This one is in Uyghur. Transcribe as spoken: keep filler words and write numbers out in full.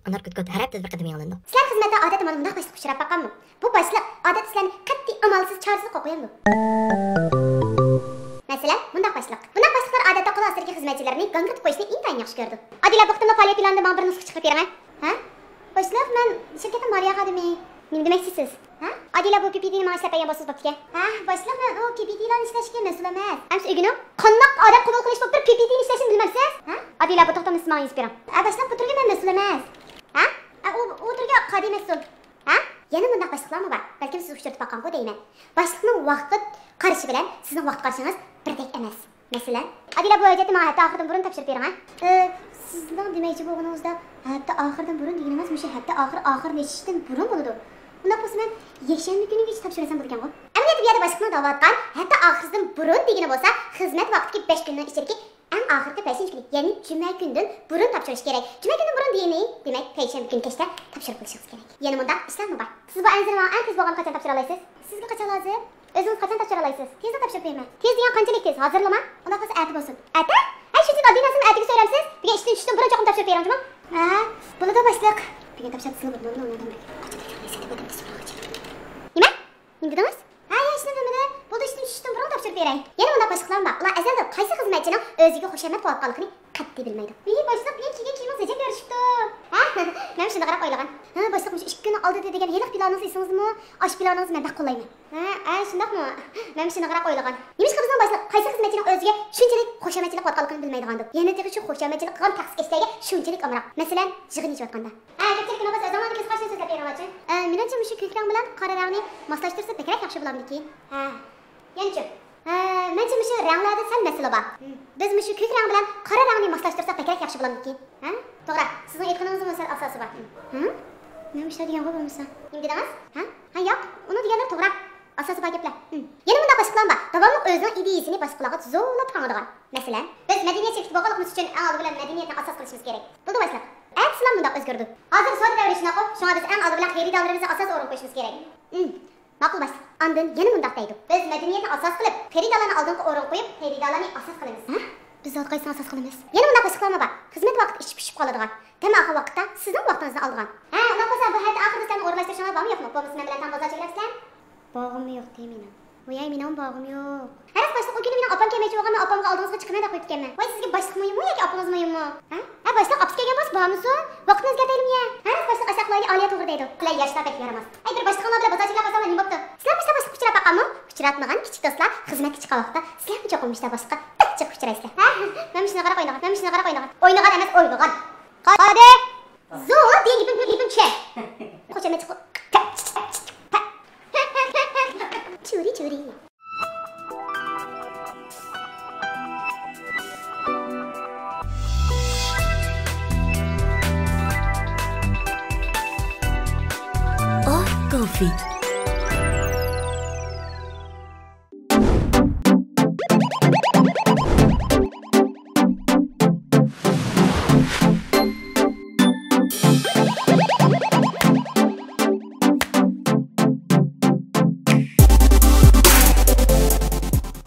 ئاناركوتكوت ھەر ھەپتىدە بىر قېتىم يېڭىلىنىدۇ. سىلەر خىزمەتتە ئادەتتە مانا مۇنداق باشلىققا ئۇچراپ باققانمۇ؟ بۇ باشلىق ئادەتتە سىلەرنى قەتئىي ئامالسىز، چارىسىزلىكقا قويامدۇ؟ مەسىلەن، مۇنداق باشلىق. بۇنداق باشلىقلار ئادەتتە قول ئاستىدىكى خىزمەتچىلىرىنى گاڭگىرىتىپ قويۇشنى ئىنتايىن ياخشى كۆرىدۇ. ئادىلە، بۇ قېتىملىق پائالىيەت پىلانىدا ماڭا بىر نۇسخا چىقىرىپ بېرىڭە. ھە؟ باشلىق، مەن شىركەتنىڭ مالىيە خادىمى. نېمە دېمەكچىسىز؟ ھە؟ ئادىلە، بۇ پىپىتىنى ماڭا ئىشلەپ بەرگەن بولسىڭىز بوپتىكەن. ھە، باشلىق، مەن ئۇ پىپىتىلارنى ئىشلەشكە مەسئۇل ئەمەس. ئەمىسە ئۆگىنىڭ، قانداق ئادەم قوبۇل قىلىش بولۇپ تۇرۇپ پىپىتىنى ئىشلەشنى بىلمەمسىز؟ ھە؟ ئادىلە، بۇ توختامنى سىز ماڭا يېزىپ بېرىڭ. ھە، باشلىق، بۇ تۈرگە مەن مەسئۇل ئەمەس. ھە؟ ئە، ئۇ، ئۇ تۈرگە قادىي مەسئۇل. ھە؟ يەنە مۇنداق باشلىقلارمۇ بار. بەلكىم سىز ئۇچرىتىپ باققانغۇ دەيمەن. باشلىقنىڭ ۋاقىت قارىشى بىلەن سىزنىڭ ۋاقىت قارىشىڭىز بىردەك ئەمەس. مەسىلەن، ئادىلە، بۇ ھۆججەتنى ماڭا ھەپتە ئاخىرىدىن بۇرۇن تاپشۇرۇپ بېرىڭ، ھە؟ ئە، سىزنىڭ دېمەكچى بولغىنىڭىزدا ھەپتە ئاخىرىدىن بۇرۇن دېگىنىڭىز مۇشۇ ھەپتە ئاخىرى ئاخىرلىشىشتىن بۇرۇن بولىدۇ. ئۇنداق بولسا مەن يەكشەنبە كۈنىگىچە تاپشۇرسام بولىدىكەنغۇ؟ ئەمەلىيەتتە بۇ يەردە باشلىقنىڭ دەۋاتقان ھەپتە ئاخىرىسىدىن بۇرۇن دېگىنى بولسا خىزمەت ۋاقتىدىكى بەش كۈننىڭ ئىچىدىكى ئەڭ ئاخىرقى پەيشەنبە كۈنى، يەنى جۈمە كۈندىن بۇرۇن تاپشۇرۇش كېرەك. جۈمە كۈندىن بۇرۇن دېگىنى، دېمەك، پەيشەنبە كۈنى كەچتە تاپشۇرۇپ بولۇشىڭىز كېرەك. يەنە مۇنداق ئىشلارمۇ بار. سىز بۇ ئەرزنى ماڭا ئەڭ تېز بولغان قاچان تاپشۇرالايسىز؟ سىزگە قاچان لازىم؟ ئۆزىڭىز قاچان تاپشۇرالايسىز؟ تېزلا تاپشۇرۇپ بېرىمەن. تېز دېگەن قانچىلىك تېز؟ ھازىرلىما؟ ئۇنداق بولسا ئەتە بولسۇن. ئەتە؟ ھەي، شۇنچىلىك ئاددىي نەرسىنى ئەتىگە سۆرەمسىز؟ بۈگۈن ئىشتىن چۈشتۈم بۇرۇن چوقۇم تاپشۇرۇپ بېرىڭ جۇمۇ. ھە، بولىدۇ باشلىق. بۈگۈن تاپشۇرسىلا بولىدۇ، ئۇنىڭدىن بىر قاچان تاپشۇرالايسىز دەپ ئادەمدە سوراڭ. نېمە؟ نېمە دېدىڭىز؟ ھە، ھېچنېمە دېمىدىم. بولدى، ئىشتىن چۈشتۈم بۇرۇن تاپشۇرۇپ بېرەي. يەنە مۇنداق باشلىقلارمۇ بار. ئۇلار ئەزەلدىن قايسى خىزمەتچىنىڭ ئۆزىگە خۇشامەت قىلىۋاتقانلىقىنى قەتئىي بىلمەيدۇ. ۋىي، باشلىق، بۈگۈن كىيگەن كىيىمىڭىز ئەجەب يارىشىپتۇ. ھە؟ مەن شۇنداقراق ئويلىغان. ھە، باشلىق، مۇشۇ ئىككى كۈننىڭ ئالدىدا دېگەن ھېلىقى پىلانىڭىز ئېسىڭىزدىمۇ؟ ئاشۇ پىلانىڭىزنى مەن بەك قوللايمەن. ھە، ھە، شۇنداقمۇ؟ مەن شۇنداقراق ئويلىغان. نېمىشقا بىزنىڭ باشلىق قايسى خىزمەتچىنىڭ ئۆزىگە شۇنچىلىك خۇشامەتچىلىك قىلىۋاتقانلىقىنى بىلمەيدىغاندۇ. يەنە تېخى شۇ خۇشامەتچىلىك قىلغان تەخسىكەشلەرگە شۇنچىلىك ئامراق. مەسىلەن، يىغىن ئېچىۋاتقاندا. ھە، كۆپچىلىك، نوباس ئۆزۈڭلارنى كېسىپ قاچىنى سۆزلەپ بېرىڭلارچۇ. ئە، مېنىڭچە مۇشۇ كۆك رەڭ بىلەن قارا رەڭنى ماسلاشتۇرسا بەكرەك ياخشى بولامدىكىن. ھە. يەنىچۇ؟ ھە، مەنچە مۇشۇ رەڭلەردە سەل مەسىلە بار. بىز مۇشۇ كۆك رەڭ بىلەن قارا رەڭنى ماسلاشتۇرساق بەكرەك ياخشى بولامدىكىن. ھە؟ توغرا، سىزنىڭ ئېيتقىنىڭىزنىڭ سەل ئاساسى بار. ھە؟ نېمە ئىشلار دېگەنغۇ بولمىسا؟ نېمە دېدىڭىز؟ ھە؟ ھە، ياق، ئۇنىڭ دېگەنلىرى توغرا. ئاساسى بار گەپلەر. يەنە مۇنداق باشلىقلارمۇ بار. داۋاملىق ئۆزىنىڭ ئىدىيىسىنى باشقىلارغا زورلاپ تاڭىدىغان. مەسىلەن، بىز مەدەنىيەت شىركىتى بولغانلىقىمىز ئۈچۈن ئەڭ ئالدى بىلەن مەدەنىيەتنى ئاساس قىلىشىمىز كېرەك. بولدى باشلىق. ئەتىسىلا مۇنداق ئۆزگىرىدۇ. ھازىر سودا دەۋرى شۇنداققۇ، شۇڭا بىز ئەڭ ئالدى بىلەن خېرىدارلىرىمىزنى ئاساس ئورۇنغا قويۇشىمىز كېرەك. ئىم، ماقۇل باشلىق. ئاندىن يەنە مۇنداق دەيدۇ. بىز مەدەنىيەتنى ئاساس قىلىپ، خېرىدارلارنى ئالدىنقى ئورۇنغا قويۇپ، خېرىدارلارنى ئاساس قىلىمىز. ھە؟ بىز زادى قايسىنى ئاساس قىلىمىز؟ يەنە مۇنداق باشلىقلارمۇ بار. خىزمەت ۋاقتى ئىچى پىشىپ قالىدىغان. دەم ئالغان ۋاقىتتا سىزنىڭ ۋاقتىڭىزنى ئالىدىغان. ھە، ئۇنداق بولسا بۇ ھەپتە ئاخىرىدا سىلەرنىڭ ئورۇنلاشتۇرۇشۇڭلار بارمۇ يوقمۇ؟ بولمىسا مەن بىلەن تەڭ بازارچە ئۆگىنەرسىلەر. بارغۇم يوق دېمىنىڭ. ۋاي، مېنىڭمۇ بارغۇم يوق. ھەرەس باشلىق، ئۇ كۈنى مېنىڭ ئاپام كەلمەكچى بولغان، مەن ئاپامغا ئالدىڭىزغا چىقىمەن دەپ قويۇپتىكەنمەن. ۋاي، سىزگە باشلىق مۇھىممۇ ياكى ئاپىڭىز مۇھىممۇ؟ ھە؟ ھە، باشلىق، ئاپىسى كەلگەن بولسا بارمىسۇن؟ ۋاقىتنى ئۆزگەرتەيلىمۇ يە؟ ھەرەس باشلىق، ئاشۇنداق قىلايلى، ئالىيە توغرا دەيدۇ. سىلەر ياشلار بەك يارىماس. ئەي، بىر باشلىقىڭلار بىلەن بازار چېكىلەپ قالسام مەن نېمە بوپتۇ؟ سىلەر مۇشۇنداق باشلىققا ئۇچراپ باققانمۇ؟ ئۇچراتمىغان كىچىك دوستلار خىزمەتكە چىققان ۋاقىتتا سىلەرمۇ چوقۇم مۇشۇنداق باشلىققا بەك جىق ئۇچرايسىلەر. ھە؟ مەن مۇشۇنداقراق ئوينىغان، مەن مۇشۇنداقراق ئوينىغان. ئوينىغان ئەمەس، ئويلىغان. قادى! زور دېگەن گېپىم، گېپىم چۈشەر. قوشۇمچە چىقىپ. چۈرى، چۈرى. ئوھ، كوفى.